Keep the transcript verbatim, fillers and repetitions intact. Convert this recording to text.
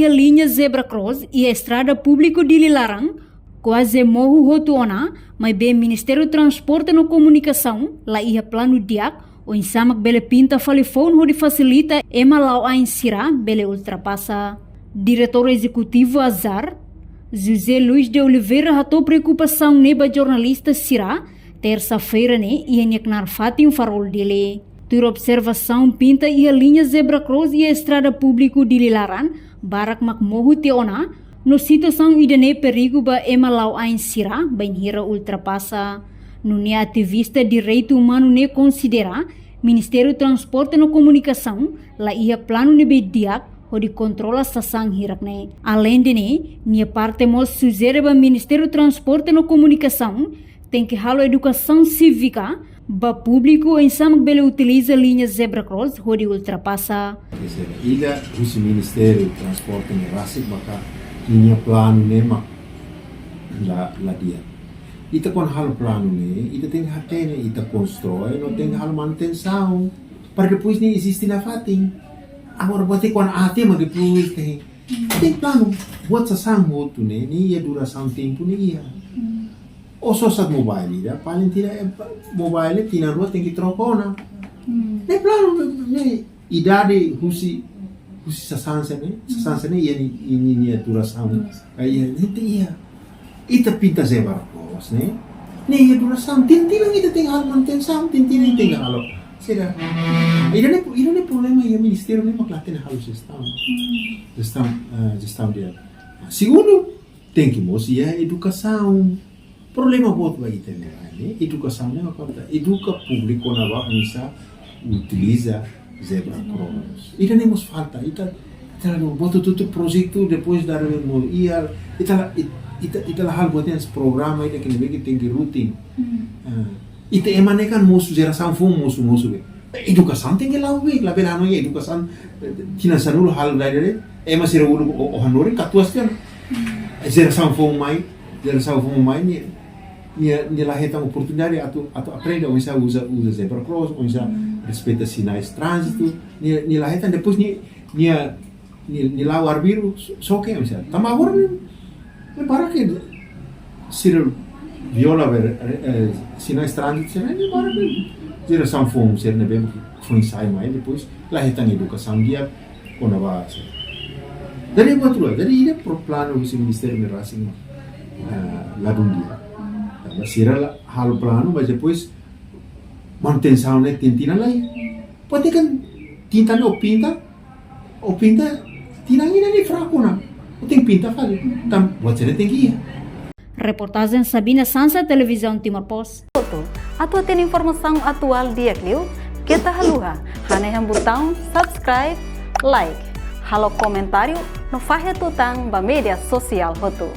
Liña zebra cross iha estrada públiku Dili laran kuaze mohu hotu ona, maibé Ministériu Transporte no Komunikasaun la iha planu di'ak oinsá mak bele pinta fali foun hodi fasilita ema la'o ain sira bele ultrapasa. Diretór Ezekutivu ASAR, José Luis de Oliveira, hato'o preokupasaun ne'e ba jornalista sira, tersa-feira ne'e, iha nia knaar fatin Farol Dili. Tuir observasaun, pinta iha liña zebra cross iha estrada públiku Dili laran barak mak mohu tiha ona, no situasaun ida-ne'e perigu ba ema la'o ain sira bainhira ultrapasa. Nune'e ativista direitu umanu ne'e konsidera Ministériu Transporte no Komunikasaun la iha planu ne'ebé di'ak hodi kontrola sasán hirak ne'e. Aleinde ne'e, nia parte mós sujere ba Ministériu Transporte no Komunikasaun tenke halo edukasaun sívika ba públiku oinsá mak bele utiliza liña zebra cross hodi ultrapasa. Ida husi Ministériu Transporte ne'e rasik maka nia planu ne'e mak la, la di'ak. Ita kuandu halo planu ne'e, ita tenke hatene, ita konstrui, no tenke halo manutensaun. Para depois ne'e eziste nafatin. Agora, buat ne'e kuandu aat mak depois tenke. Tenke planu, buat sasán hotu ne'e, ne'e iha durasaun tempu ne'e iha. Ou só sat mobile ida, paling tidak, eh, mobile tinan rua tenke troka ona. Ne'e planu, ne'e idade husi, husi sasán sira-ne'e, sasán sira-ne'e iha nia, nia, nia durasaun. Durasaun. Ah, iha, ne'e iha. Ita pinta zebra cross ne'e, ne'e iha durasaun, tinan-tinan ita tenke halo manutensaun, tinan-tinan ita tenke halo. Sira. Ida-ne'e, ida-ne'e problema iha ministériu ne'e mak la hatene halo jestaun. Jestaun, eh, jestaun di'ak. Segundu, tenke mós iha edukasaun. Problema boot ba ita ne'e, ne'e edukasaun ne'e mak falta. Eduka públiku kona-ba oinsá utiliza zebra cross. Ida-ne'e mós falta. Ita, ita la, buat hotu-hotu projetu depois dala ruma iha. Ita la, it-, ita, ita la halo buat ne'e programa ida ke ne'ebé ke tenke rutin. Ah, ita ema ne'e kan mosu, jerasaun foun mosu, mosu be. Edukasaun tenke la'o be, labele hanoin edukasaun, eh, tinan sanulu halo dala ida de'it, ema sira uluk o, o hanorin katuas tiha ona. Jerasaun foun mai, jerasaun foun mai nia, nia, nia la hetan oportunidade atu, atu aprende oinsá uza, uza zebra cross, oinsá respeita sinais tránzitu, nia, nia la hetan, depois nia, nia, nia, nia la'o arbiru, xo-, xoke, oinsá. Tanba agora ne'e, ne'e barak sira viola be, eh, sinais tránzitu sira-ne'e, ne'e barak jerasaun foun sira ne'ebé foin sai mai, depois la hetan edukasaun di'ak kona-ba sira. Jadi buat rua, jadi ida pro-, planu husi ministériu ne'e rasik mak, eh, ladún di'ak. Tanba sira la halo planu, mas depois manutensaun ne'e tinan-tinan la iha. Pode kan tinta ne'e o pinta, o pinta tinan ida ne'e fraku ona. O tenke pinta fali. Tan buat sira-ne'e tenke iha. Reportajen Sabina Sansa, Televizaun Timor Post. Atu hatene informasaun atuál di'ak liu, keta haluha hanehan butaun subscribe, like, halo komentáriu no fahe tutan ba média sosiál hotu.